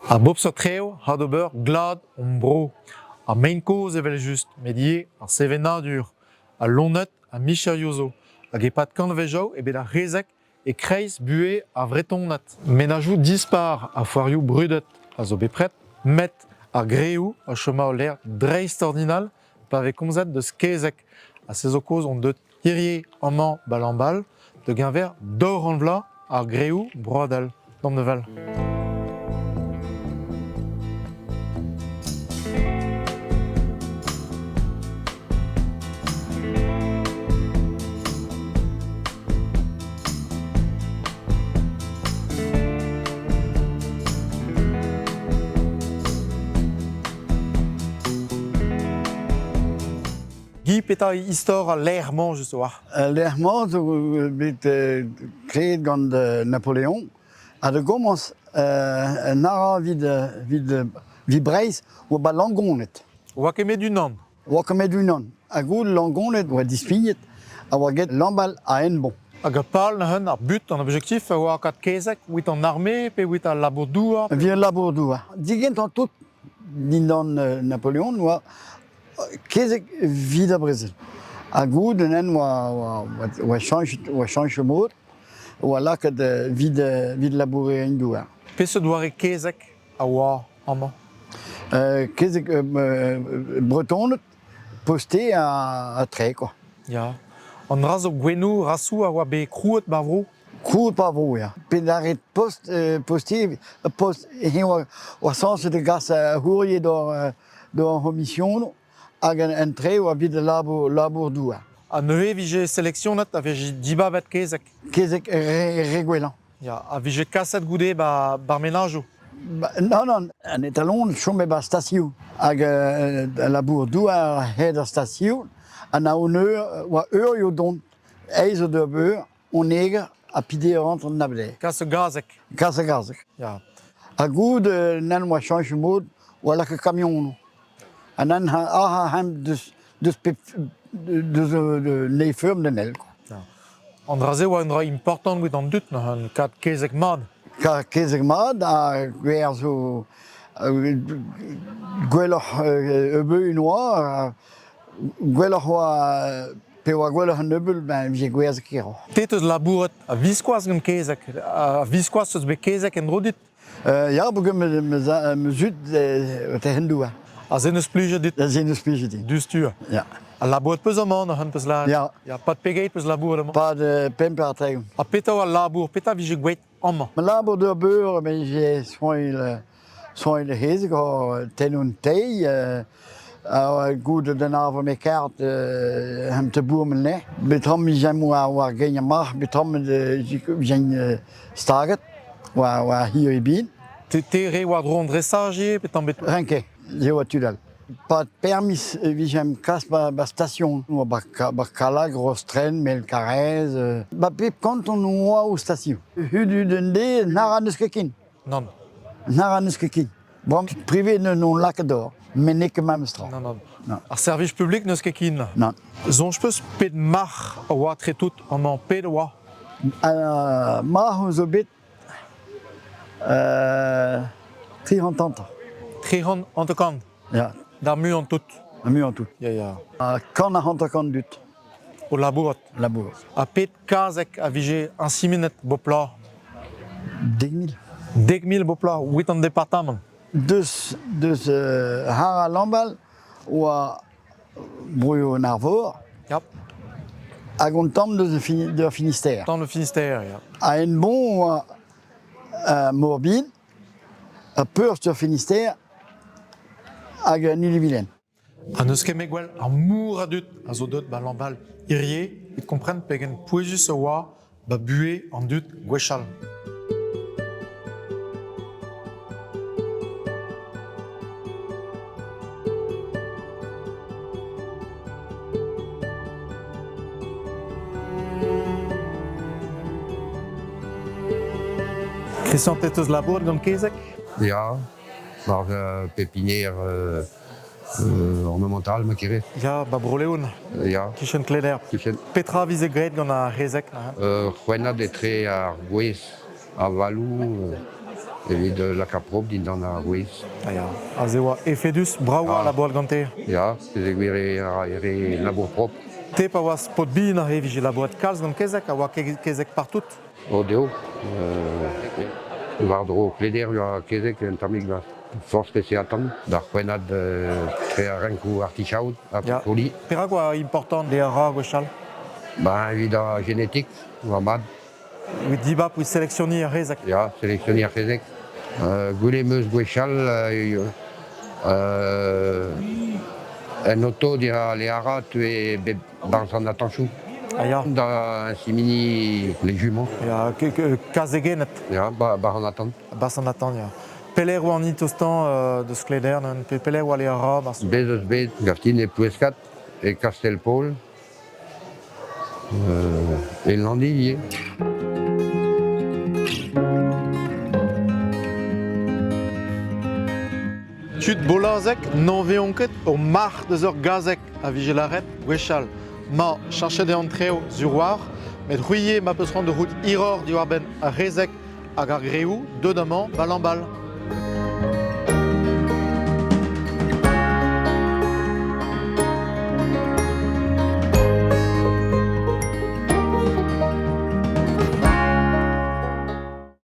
A bep seurt traoù ha d'ober glad hon bro. Ar mein kozh evel-just, met ivez ar sevenadur, al loened ha micherioù zo. Hag e-pad kantvejoù eo bet ar c'hezeg e-kreiz buhez ar Vretoned. Menajoù dispar ha foarioù brudet a zo bepred, met ar greoù a choma ul lec'h dreistordinal pa vez komzet deus kezeg. Ha se zo kaoz on deuet Hirie amañ 'ba Lambal da geñver daou vloaz ar greoù broadel. D'an evel. Guy, petra eo istor al lec'h-mañ just a-walc'h? Al lec'h-mañ zo bet graet gant Napoleon ha da gomañs un ara evit evit Breizh oa 'ba Langoned. Oa ket met unan? Oa ket met unan. Hag goude Langoned oa dispignet a oa get Lambal ha Henbont. Hag ar pal neuze, ar but, an objektif a oa kad kezeg evit an arme pe evit al labour-douar? Evit al labour-douar. Digentañ tout dindan Napoleon oa Kezeg evit ar brezel. Ha goude neuze oa oa chañchet oa chañchet mod, oa lakaet evit evit labourerien douar. Peseurt doare kezeg a oa amañ? Kezeg Bretoned posté ha tre kwa. Ya. An dra zo gouennoù, rasoù a oa bet krouet 'ba vro? Krouet 'ba vro, ya. Pedaret post postier post eñ oa oa sañset da gas ar c'hourrier d'hor d'hor c'homisionoù hag an tre oa evit labour labour-douar. Ha neuze e vije seleksionet, a vije dibabet kezeg? Kezeg re, re gwellañ. Ya, a vije kaset goude ba bar menajoù? Ba, non, non, an etalon chome ba station hag uh, labour-douar a-hed ar station ha on eur oa eurioù dont eizh eur d'ur eur On eger ha pidi a ran an abler. Kas gazeg. Kas gazeg. Ya. Ha goude nann oa chañch mod oa lakaet kamionoù. Ha nann ah ah deus deus pep deus ne feurm d'an el. Ya. An dra-se oa un dra important evit an dud neuze, kad kezeg mat. Kad kezeg mat ha gwerzh gwelloc'h ebeun oa, gwelloc'h oa Pe oa gwelloc'h an nebeud, ben e vije gwerzhet keroc'h. Te 'teus labouret a-viskoazh gant kezeg. A-viskoazh 'teus bet kezeg en-dro dit? Ya, peogwir ma zud o terc'hen douar. Ha se 'neus plijet dit? Se 'neus plijet din. Diouzhtu. Ya. Ha labouret 'peus amañ, neuze 'peus lâret? Ya. Ya, pad pegeit 'peus labouret amañ? Pad pemp ha 30. Ha petra oa al labour? Petra vije gwelet amañ? Ma labour d'ur beure, me vije soign Soñj ar c'hezeg o tennoù teilh ha goude d'an avel me karet em te bourmen 'ne. Betram vijemp war war gein ar marc'h, betram vijemp staget war war hir e bin. Te te re war-dro an dresaj ivez pe tamm bet? Renket, e oa tud all. Pad permis e vijemp kas ba ba station, oa ba ba Kallag, Rostren, Melkarez, ba pep kanton oa o station. Hudu d'un deiz n'ara n'eus ket ken. Nann. Nara n'eus ket ken. Bon, privé n'on lakaet d'or, met n'eo ket memes tra. Non, non. Non. Ar servij publik n'eus ket ken. Non. Soñj 'peus pet marc'h a oa tre tout amañ pet a oa? Marc'h zo bet 350. 350? Ya. D'ar muiañ tout. Ar muiañ tout. Ya, ya. Ha 150 dud. O labourat. Labourat. Ha pet kazeg a vije añsimenet bep bloaz? 10 000. 10 000 bep bloaz, 8 an departamant. Deus, deus uh, Hara Lambal oa broioù an Arvor. Ya. Hag on tamm deus de Finistère. Tamm de Finistère, ya. Ha en bon oa uh, Morbin, ha peurst ur Finistère hag un Ille-et-Vilaine. Ha n'eus ket met gwell ar mor a dud a zo deuet 'ba Lambal hirie evit kompren pegen pouezus e oa 'ba buhez an dud gwechall. Christian, te 'teus labouret gant kezeg? Ya, war pepinier ornemental ma kere. Ya, ba Bro-Leon. Ya. Kichen Kleder. Kichen. Petra a vize graet gant ar c'hezeg C'hwennad etre ar gwez, avaloù. Evit lakaat prop dindan ar gwez. Ah ya, aze oa efedus, brav oa Ah. labourat gante. Ya, peogwir e ra e re labour prop. Te pa oas paotr bihan aze e vije labourat kalz gant kezeg, a oa kezeg partout. O deo, war-dro Kleder oa kezeg un tammig war forzh peseurt tamm, d'ar c'hwennad tre ar renkoù artichaod ha Ya. brokoli. Perak oa important le ra gwechall? Ben, evit ar genetik, oa mat. Evit dibab, evit selektioniñ ar c'hezeg. Ya, selektioniñ ar c'hezeg. Gwelet 'm eus gwechall en oto dira Leara teue bep barzh an atanchoù. Ah ya. Da simini les juments. Ya, kazegennet. Ya, bar an atant. Barzh an atant, ya. Pelec'h oa an hini tostañ deus Kleder, pe pelec'h oa Leara barzh... Bez eus bet gaftin e Ploueskad, e Kastell-Paol, e Landi ivez. Tud Bolazeg n'anveont ket ur marc'h deus ur gazeg a vije lâret gwechall. Ma, cheñchet eo an traoù sur 'walc'h, met c'hwi ivez ma peus c'hoant da c'hoût hiroc'h diwar-benn ar c'hezeg hag ar greoù, deut amañ, bal-en-bal.